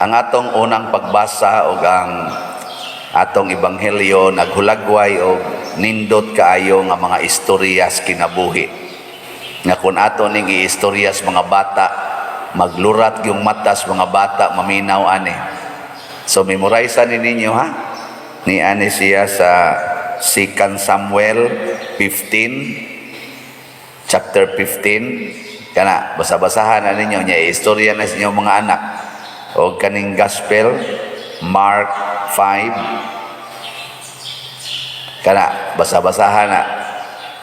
Ang atong unang pagbasa og ang atong ebanghelyo naghulagway og nindot kaayo nga mga istorya sa kinabuhi. Nga kung ato ning iistorya sa mga bata, maglurat yung matas mga bata maminaw ani. So memorize ni ninyo, ha. Ni ani siya sa 2 Samuel 15, chapter 15. Kana basa-basahan na ninyo nya, istorya na sa inyong mga anak. O kaning gospel, Mark 5. Kana basa-basahan na,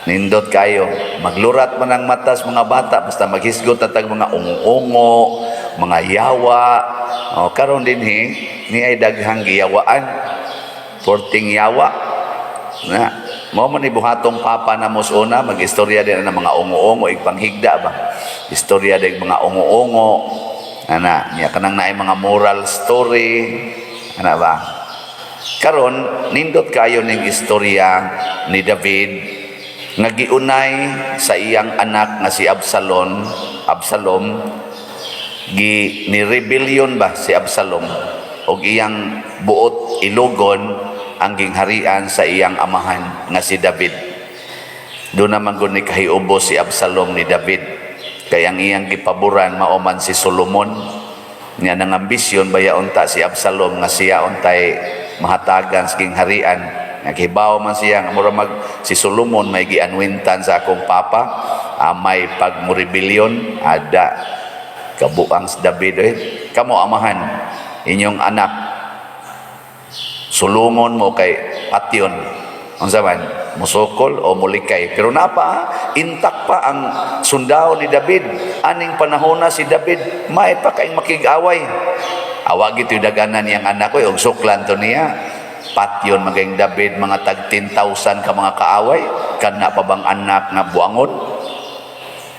nindot kayo, maglurat man ang matas mga bata basta maghisgot na tag mga ungo-ungo, mga yawa. O karon dinhi ni ay daghang giyawaan, porting yawa na mo man ni buhatong papa na mo una magistorya din ng mga ungo-ungo, igpanghigda ba, istorya din mga ungo-ungo ana niya, kanang naay mga moral story ana ba. Karon nindot kayo ning istorya ni David nga giunay sa iyang anak nga si Absalom. Absalom gi ni rebellion ba si Absalom og iyang buot ilugon ang gingharian sa iyang amahan nga si David. Doon naman gud ni kahiubo si Absalom ni David kay ang iyang gipaboran mao man si Solomon. Nya nang ambisyon baya unta si Absalom nga siya untay mahatagan sa gingharian. Nakibaw man siya nga mura mag si Solomon may gianwintan sa akong papa, may pag rebellion ada kabuang si David eh. Kamo amahan, inyong anak sulungon mo kay patyon, unsa man, musukol o mulikay. Pero napa intak pa ang sundao ni David aning panahon na si David may pa kaing makig-away. Awa gito daganan niyang anak ko og suklan to niya, patyon maging David mga tag 10,000 ka mga kaaway. Kana pa bang anak nga buangon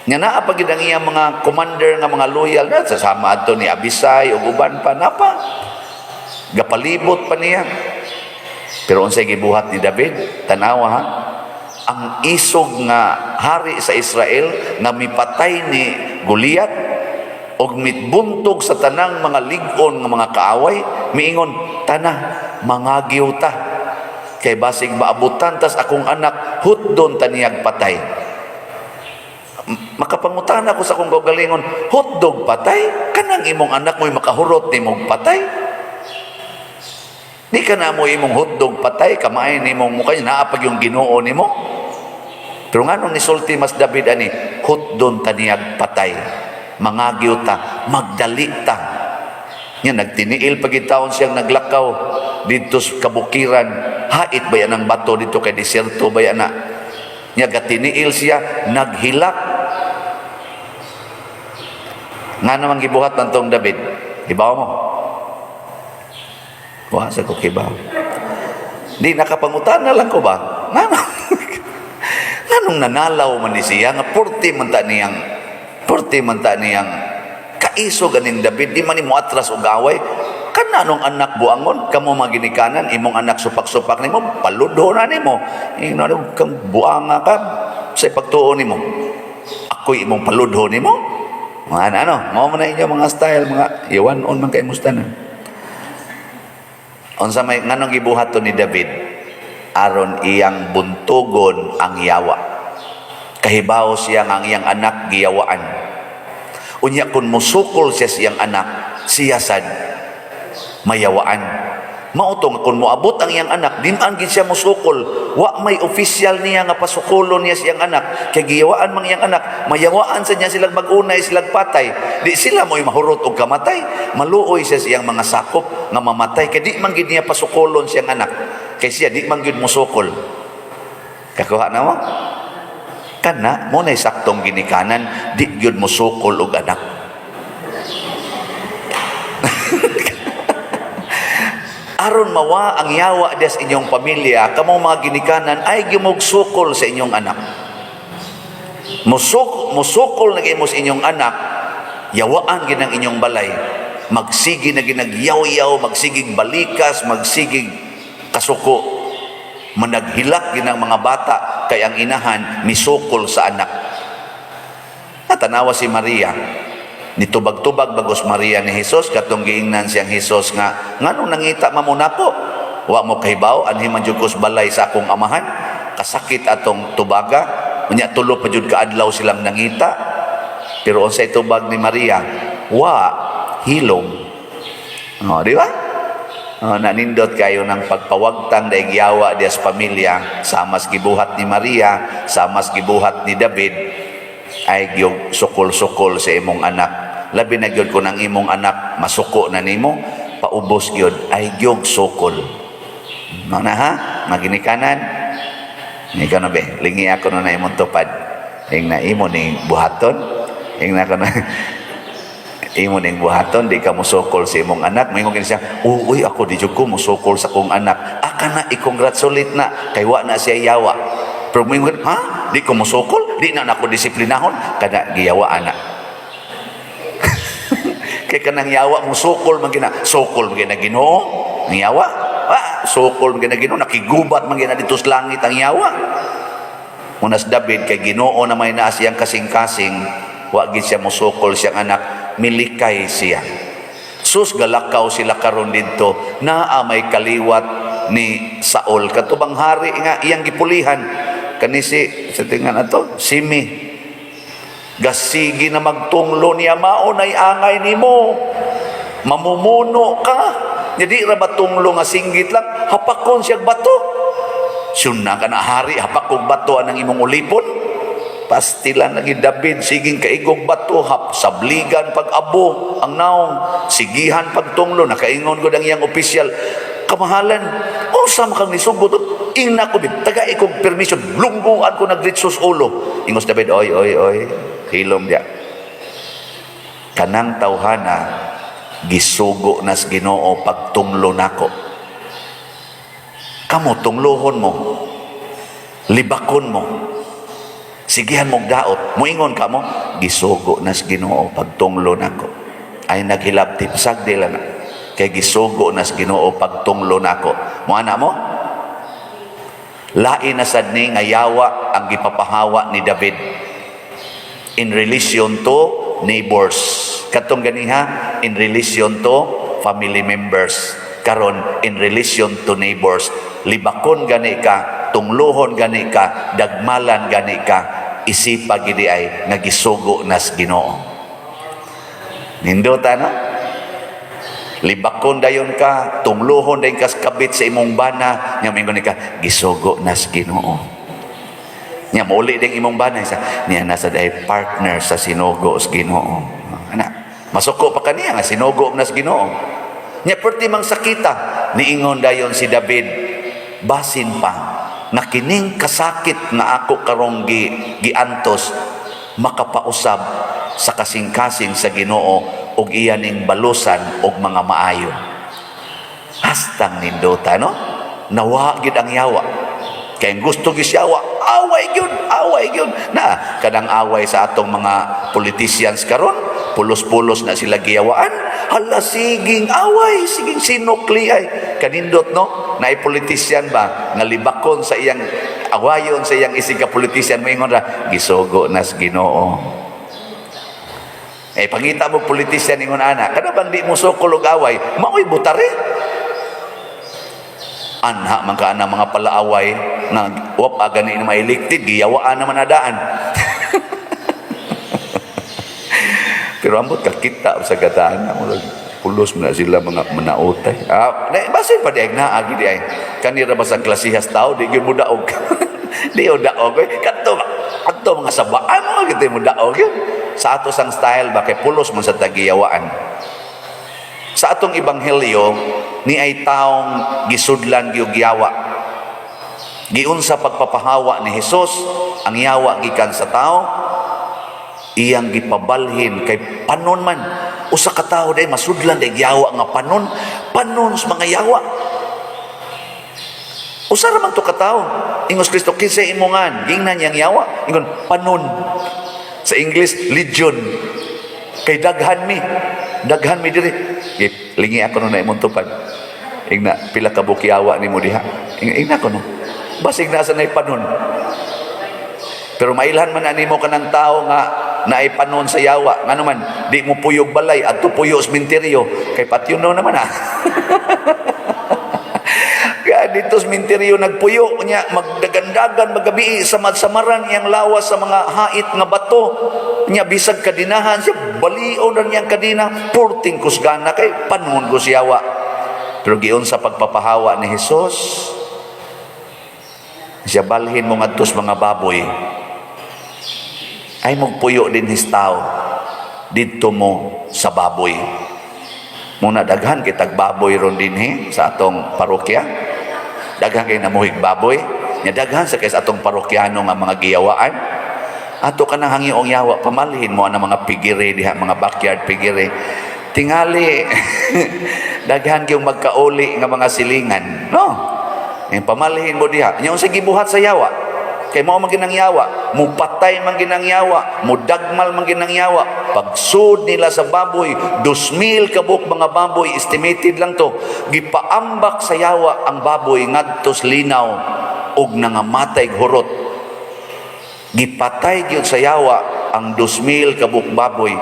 nga naa pa gid ang iyang mga commander nga mga loyal na sasama adto ni Abisay ug uban pa, napa gapalibot pa niya. Pero unsay gibuhat ni David? Tanawa ha, ang isog nga hari sa Israel nga mipatay ni Goliat og mitbuntog sa tanang mga lig-on nga mga kaaway, miingon, "Tana, mangagiw ta kay basig maabutan tas akong anak, hutdon taniyag patay." Makapangutana ko sa akong kaugalingon, hotdog patay? Kanang imong anak mo'y makahurot nimong patay? Di ka na mo imong hotdog patay, kamay nimong mukha, naapag yung Ginoo nimo. Pero nganong nisulti mas David ani, "Hutdon taniyag patay. Mangagyo ta, magdali ta." Nya nagtiniil pag taon siyang naglakaw dito sa kabukiran. Hait ba yan ang bato dito kay diserto ba yan na? Nya gatiniil siya, naghilak. Nga naman gibuhat ng tong David? Ibaw mo? Wa sa ko kibaw. Di nakapangutana lang ko ba? Ngano? Nganong nanalaw man ni siya nga purti man ta niyang kaiso ganing David, di man ni mo atras og away? Kana nung anak buangon, kamo mga ginikanan, imong anak supak-supak nimo, paludho na nimo. Ingno ano kang buanga ka sa pagtuo nimo. Ako'y imong paludho nimo. Mga ano, mao man na inyo mga style, mga iwan on man kay musta na. Unsa may nganong gibuhat to ni David? Aron iyang buntugon ang yawa. Kahibaw siya nga ang iyang anak giyawaan. Unya kung musukol siya siyang anak, siya sad mayawaan. Mao to nga kung moabot ang iyang anak, di man gid siya musukol. Wa may official niya nga pasukolon niya siyang anak. Kay giyawaan mang iyang anak, mayawaan sa niya silang mag-unay, silang patay. Di sila mo'y mahurot og kamatay. Maluoy siya siyang mga sakop nga mamatay. Kay di man gid niya pasukolon siyang anak. Kay siya di man gid musukol. Kakuha na mo? Kana mo na'y saktong ginikanan, di gyud musukol og anak. Aron mawa ang yawa des inyong pamilya, kamo mga ginikanan ay gimugsukol sa inyong anak. Musukol na mo sa inyong anak, yawaan ginang inyong balay. Magsigi na ginagyaw-yaw, magsigig balikas, magsigig kasuko. Managhilak ginang mga bata kay ang inahan misukol sa anak. Natanawa si Maria. Nitubag-tubag bagos Maria ni Jesus katong giingnan siyang Jesus nga, "Nganong nangita man mo nako? Wa mo kahibaw anhi man jud ko's balay sa akong amahan?" Kasakit atong tubaga. Unya 3 pa jud ka adlaw silang nangita. Pero unsay tubag ni Maria? "Wa, hilom." Oh, di ba? Oh, nanindot kayo ng pagpawagtang daig yawa diya sa pamilya, samas gibuhat ni Maria, samas gibuhat ni David, ay gyud sukol-sukol sa imong anak. Labi na gyud kung ang imong anak masuko na nimo, paubos gyud ay gyud sukol. Mao na ha, maginikanan. Ikaw na be, lingi ako na imong tupad. Ing na imo ning buhaton. Ing na ko na imo ning buhaton, di ka musukol sa imong anak. Moingon kini siya, "Uy, ako di jud ko musukol sa akong anak." Aka na i-congratulate na kay wa na siya yawa. Pero moingon, "Ha? Di ko musukol, di na nako disiplinahon." Kada giyawa ana. Kay kanang yawa musukol man gina, sukol man gina Ginoo. Ang yawa, ah, sukol man gina Ginoo, nakigubat man gina dito sa langit ang yawa. Munas David kay Ginoo na may naa siyang kasing-kasing, wa gid siya musukol siyang anak, milikay siya. Sus, galakaw sila karon didto, naa may kaliwat ni Saul katubang hari nga iyang gipulihan kani si sa tingan ato Simi. Gasigi na magtunglo niya, "Mao nay angay nimo, mamumuno ka." Jadi ra ba tunglo nga singgit lang, hapakon siya bato. Syuna ka na hari, hapak kog bato anang imong ulipon. Pastilan lagi David, siging kaigog bato, hap sabligan pag-abo ang naong, sigihan pagtunglo. Nakaingon ko ang iyang opisyal, "Kamahalan, unsa man kang nisugot? Ingna ko bid, taga ikog permission, lungguan ko nagritsos ulo." Ingos David, "Oy, oy, oy, hilom dia. Kanang tawhana gisugo nas Ginoo pagtunglo nako. Kamo tunglohon mo, libakon mo, sigihan mong daot, moingon ka mo, gisugo nas Ginoo pagtunglo nako." Ay naghilabti, sagdi lang na. Kay gisugo nas Ginoo pagtunglo nako. Mo ana mo? Lain na sad ni nga yawa ang gipapahawa ni David in relation to neighbors. Katong ganiha, in relation to family members. Karon, in relation to neighbors. Libakon gani ka, tungluhon gani ka, dagmalan gani ka, isipa gidi ay nga gisugo nas Ginoo. Nindota, no? Libakon dayon ka, tungluhon dayon kas kabit sa imong bana, nya moingon ka, "Gisugo nas Ginoo." Nya mauli ding imong bana sa niya nasa day partner sa sinugo sa Ginoo. Ana, masuko pa kaniya nga sinugo nas Ginoo. Nya perti mang sakita, niingon dayon si David, basin pa nga kining kasakit nga ako karong giantos makapausab sa kasing-kasing sa Ginoo ug iya ning balusan og mga maayo. Hastang nindota, no? Nawa gid ang yawa. Kay ang gusto gid siya, away gyud, away gyud. Na kanang away sa atong mga politicians karon, pulos-pulos na sila giyawaan. Hala, siging away, siging sinukli ay. Kanindot, no? Naay politician ba nga libakon sa iyang awayon sa iyang isig ka politician, moingon ra, "Gisugo nas Ginoo"? Eh, pangita mo politician ingon ana, kada bang di mo sukol og away, maoy butari. Anha man ka ana mga palaaway nga wa pa gani na ma-elected, giyawaan naman adaan. Pero ambot ka kita sa gataan na murag pulos man na sila mga manautay. Ah, na basin pa di ay naa gid ay. Kanira ba sa klasihas tao di gyud mo daog. Di mo daog oy. Kadto kadto mga sabaan mo gid mo daog yun. Sa ato sang style ba kay pulos man sa tagiyawaan. Sa atong ebanghelyo ni ay taong gisudlan gyud yawa. Giunsa pagpapahawa ni Hesus ang yawa gikan sa tao, iyang gipabalhin kay panon man usa ka tawo day masudlan day yawa nga panon, panon sa mga yawa. Usa ra man to ka tawo. Ingos Kristo, "Kinsa imongan?" Gingnan niyang yawa, ingon, "Panon." Sa English, legion, kay daghan mi, daghan mi diri. Lingi ako no na imong tupad. Ingna pila ka bukiyawa nimo diha. Ingna ko no, basig nasa nay panon. Pero mailhan man na nimo kanang tao nga Naay panon sa yawa. Ngano man di mo puyog balay, adto puyo sementeryo, kay patyon naman ah. Kaya dito sa sementeryo nagpuyo niya, magdagandagan magabi, samad-samaran iyang lawas sa mga hait nga bato niya, bisag kadinahan siya, balion na niyang kadina, purting kusgana kay panon ko siyawa. Pero giun sa pagpapahawa ni Jesus siya, "Balhin mo ngadto sa mga baboy ay magpuyo din his tao didto mo sa baboy." Muna daghan kitag baboy ron dinhi sa atong parokya. Daghan kay namuhig baboy. Nya daghan sa kay sa atong parokyano nga mga giyawaan. Ato ka nang hangyoong yawa, pamalhin mo ang mga piggery diha, mga backyard piggery. Tingali daghan gyud magkauli nga mga silingan, no? Yung pamalhin mo diha. Nya unsa gibuhat sa yawa? Kay mao man ginang yawa, mupatay man ginang yawa, mudagmal man ginang yawa. Pagsud nila sa baboy, 2,000 kabuk mga baboy, estimated lang to, gipaambak sa yawa ang baboy ngadto sa linaw ug nangamatay hurot. Gipatay gyud sa yawa ang 2,000 kabuk baboy.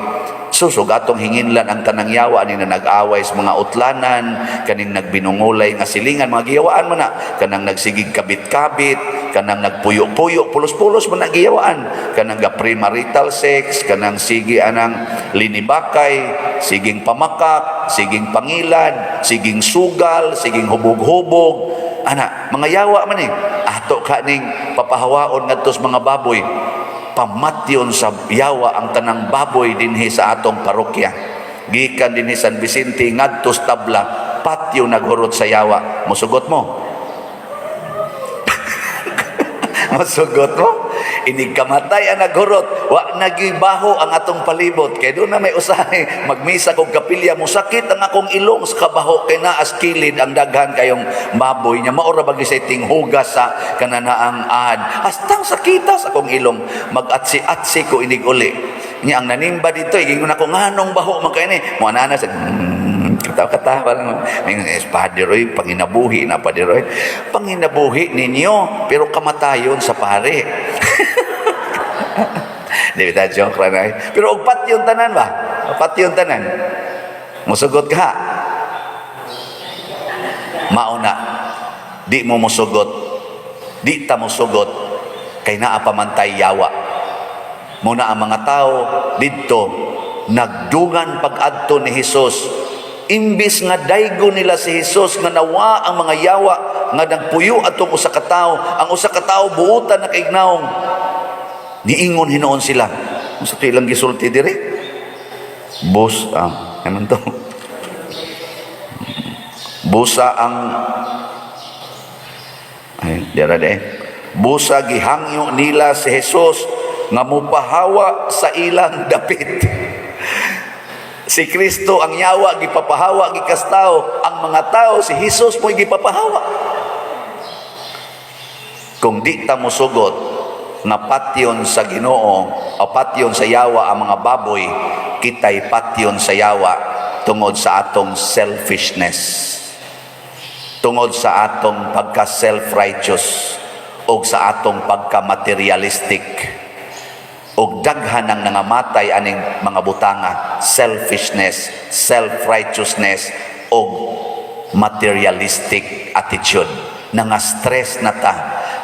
Susug atong hinginlan ang tanang yawa ani na nag-away sa mga utlanan, kaning nagbinungulay nga silingan, mga giyawaan man na, kanang nagsigig kabit-kabit, kanang nagpuyo-puyo, pulos-pulos man na giyawaan, kanang ga premarital sex, kanang sige anang linibakay, siging pamakak, siging pangilad, siging sugal, siging hubog-hubog, ana, mga yawa man eh. Ato ka ning papahawaon ngadto sa mga baboy, pamatyon sa yawa ang tanang baboy dinhi sa atong parokya. Gikan dinhi San Vicente ngadto sa Tabla, patyo naghurot sa yawa. Musugot mo? Masugot mo? Inig kamatay ang naghurot, wa nagibaho ang atong palibot. Kay doon na may usahay, magmisa kog kapilya, musakit ang akong ilong sa kabaho kay naas kilid ang daghan kayong baboy niya. Maura bagi sa tinghugas sa kananaang ad. Hastang sakita sa akong ilong, mag-atsi-atsi ko inig uli. Niya ang nanimba dito, igingon ako, "Nganong baho man kay ni?" Mo ana sa katawa-katawa lang. May Padre Roy, panginabuhi na Padre Roy. Panginabuhi ninyo, pero kamatayon sa pare. Di ba, joke ra na eh. Pero og patyon tanan ba? Patyon tanan. Musugot ka? Mauna, di mo musugot. Di ta musugot kay naa pa man tay yawa. Muna ang mga tao didto nagdungan pag-adto ni Hesus. Imbis nga daygo nila si Hesus nga nawa ang mga yawa nga nagpuyo atong usa ka tawo, ang usa ka tawo buutan na kaignaong. Niingon hinuon sila. Unsa to ilang gisulti dire? Bus, ah, ano to? Busa ang ay, dira de. Busa gihangyo nila si Jesus nga mupahawa sa ilang dapit. Si Kristo ang yawa gipapahawa gikas tao, ang mga tao si Jesus mo'y gipapahawa. Kung di ta mosugot nga patyon sa Ginoo o patyon sa yawa ang mga baboy, kita'y patyon sa yawa tungod sa atong selfishness, tungod sa atong pagka self-righteous o sa atong pagka-materialistic. Og daghan ang nangamatay aning mga butanga: selfishness, self-righteousness og materialistic attitude. Nga stress na ta,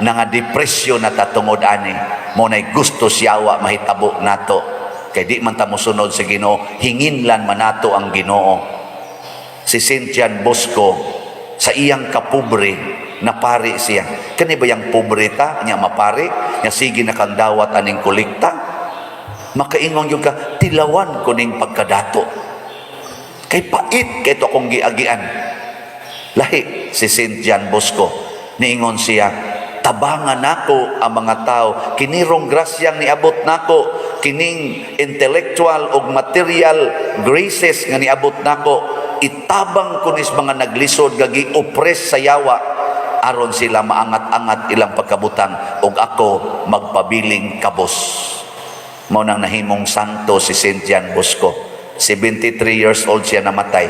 nga depresyon na ta tungod ani. Mo nay gusto siyawa mahitabo nato kay di man ta mosunod sa Ginoo, hinginlan man nato ang Ginoo. Si Saint John Bosco, sa iyang kapobre, napari siya. Kani ba yung pobre ta nya mapari nya, sige na kang dawat aning kolekta, makaingon yung ka, "Tilawan ko ning pagkadato kay pait kay to akong giagian." Lahi si Saint John Bosco. Niingon siya, "Tabangan nako ang mga tao. Kinirong grasyang niabot nako, kining intellectual ug material graces nga niabot nako, itabang ko nis mga naglisod nga gi-oppress sa yawa aron sila maangat-angat ilang pagkabutang ug ako magpabiling kabos." Mao nang nahimong santo si Saint John Bosco. 73 years old siya namatay.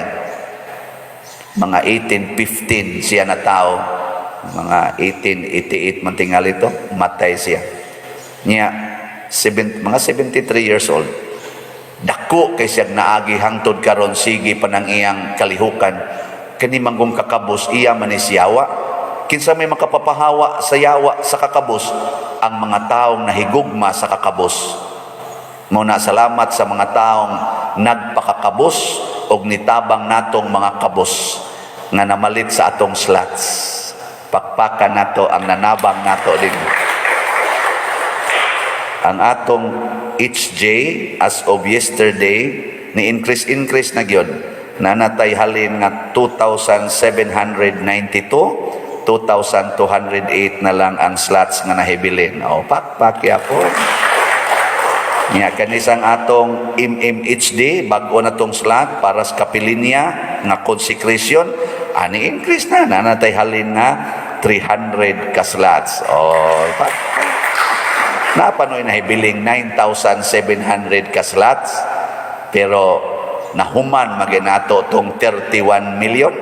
Mga 1815 siya na tao. Mga 1888 man tingali to, matay siya. Niya, Mga 73 years old. Dako kay siyang naagi, hangtod karon sige pa nang iyang kalihukan. Kani manggong kakabos, iya man ni siyawa. Kinsa may makapapahawa sa yawa sa kakabos? Ang mga taong nahigugma sa kakabos. Muna salamat sa mga taong nagpakakabos og nitabang natong mga kabos nga namalit sa atong slots. Pakpakan nato ang nanabang nato din. Ang atong HJ as of yesterday ni increase increase na gyud. Nanatay halin nga 2,792, 2,208 na lang ang slots nga nahibilin. O, pakpak yapon. Nya kanisang atong MMHD, bag-o na tong slot para sa kapilinya nga consecration, ani increase na, nanatay halin nga 300 ka slots. O, pak napanoy nahibiling 9,700 ka slots, pero nahuman maginato tong 31 million.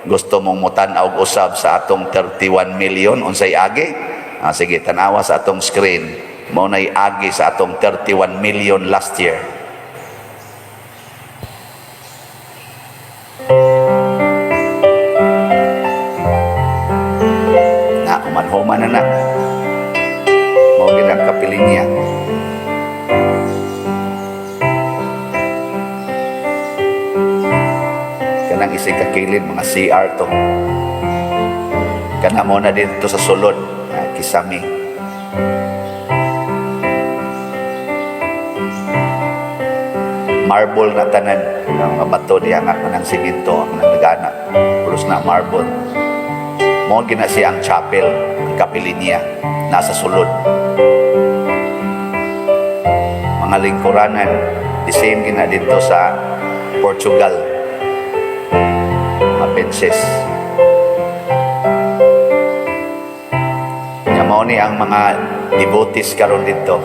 Gusto mong mutan-aw usab sa atong 31 million, unsay agi? Ah, sige, tanawa sa atong screen. Mao nay agi sa atong 31 million last year. Na human-human na na. Mao gid ang kapilinya. Kanang isig kakilid, mga CR to. Kana mo na dito sa sulod, ah, kisami. Marble na tanan ang mga bato diha nga kanang simento ang nagana. Pulos na marble. Mao gina siya ang chapel, ang kapilinya nasa sulod. Mga lingkuranan, the same gina dito sa Portugal. Mga benches. Nya mao ni ang mga devotees karon dito.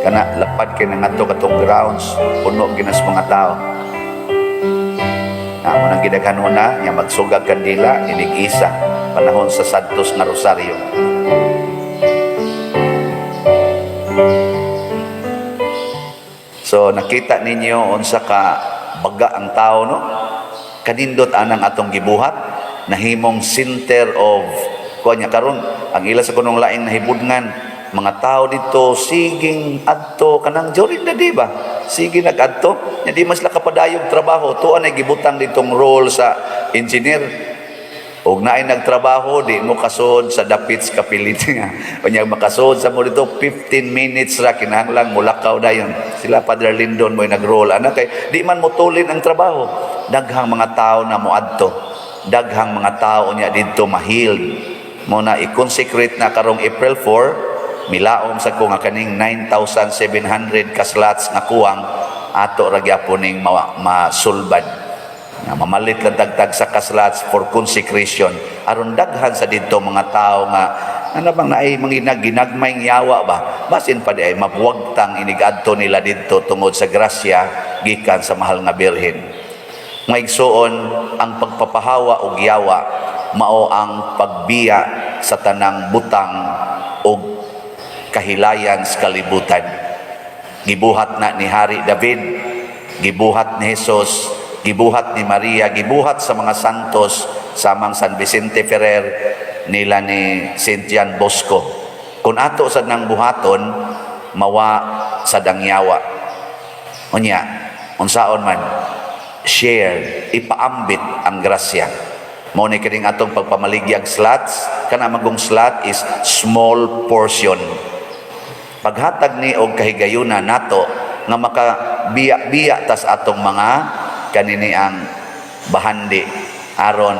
Kana lapad kay nangadto katong grounds, puno ginas mga tao. Na mo nang gidaghanona nya magsugag kandila inig isa panahon sa Santos nga Rosario. So nakita ninyo unsa ka baga ang tao, no? Kanindot anang atong gibuhat, nahimong center of kuan niya karon ang ila sa kunong laing nahibudngan mga tao dito siging adto kanang during the day ba, sige nagadto nya di man sila kapadayog trabaho. Tuan ay gibutang ditong role sa engineer og naay nagtrabaho, di mo kasod sa dapit sa kapilit nga unya makasod sa mo dito 15 minutes ra, kinahanglan mulakaw dayon. Sila Father Lindon mo nag-roll ana kay di man motulin ang trabaho. Daghang mga tao na moadto, daghang mga tao niya didto ma-healed. Mo na i-consecrate na karong April 4. Milaom sa ko nga kaning 9,700 ka slots nga kuwang ato ra gyapon ning masulbad nga mamalit lang tagtag sa ka-slots for consecration aron daghan sa didto mga tao nga ano bang naay mga ginagmayng yawa ba, basin pa di ay mabuwagtang inigadto nila didto tungod sa grasya gikan sa mahal nga Birhen. Mga igsuon, ang pagpapahawa og yawa mao ang pagbiya sa tanang butang og kahilayan sa kalibutan. Gibuhat na ni Hari David, gibuhat ni Jesus, gibuhat ni Maria, gibuhat sa mga santos samang San Vicente Ferrer nila ni Saint John Bosco. Kung ato sad nang buhaton, mawa sa dangyawa. Unya, unsaon man, share, ipaambit ang grasya. Mao ni kining atong pagpamaligyag slots, kana magong slot is small portion. Paghatag ni og kahigayuna nato nga makabiya-biya tas atong mga kanini ang bahandi aron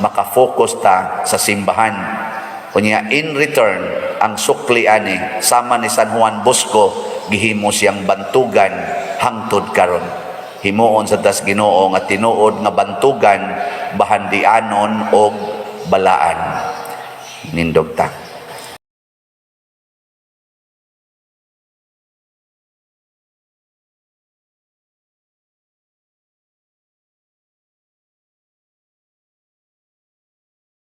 makafocus ta sa simbahan. Unya in return ang sukli ani sama ni San Juan Bosco, gihimo siyang bantugan hangtod karon. Himuon sa tas Ginoo nga tinuod nga bantugan, bahandianon og balaan. Nindog ta.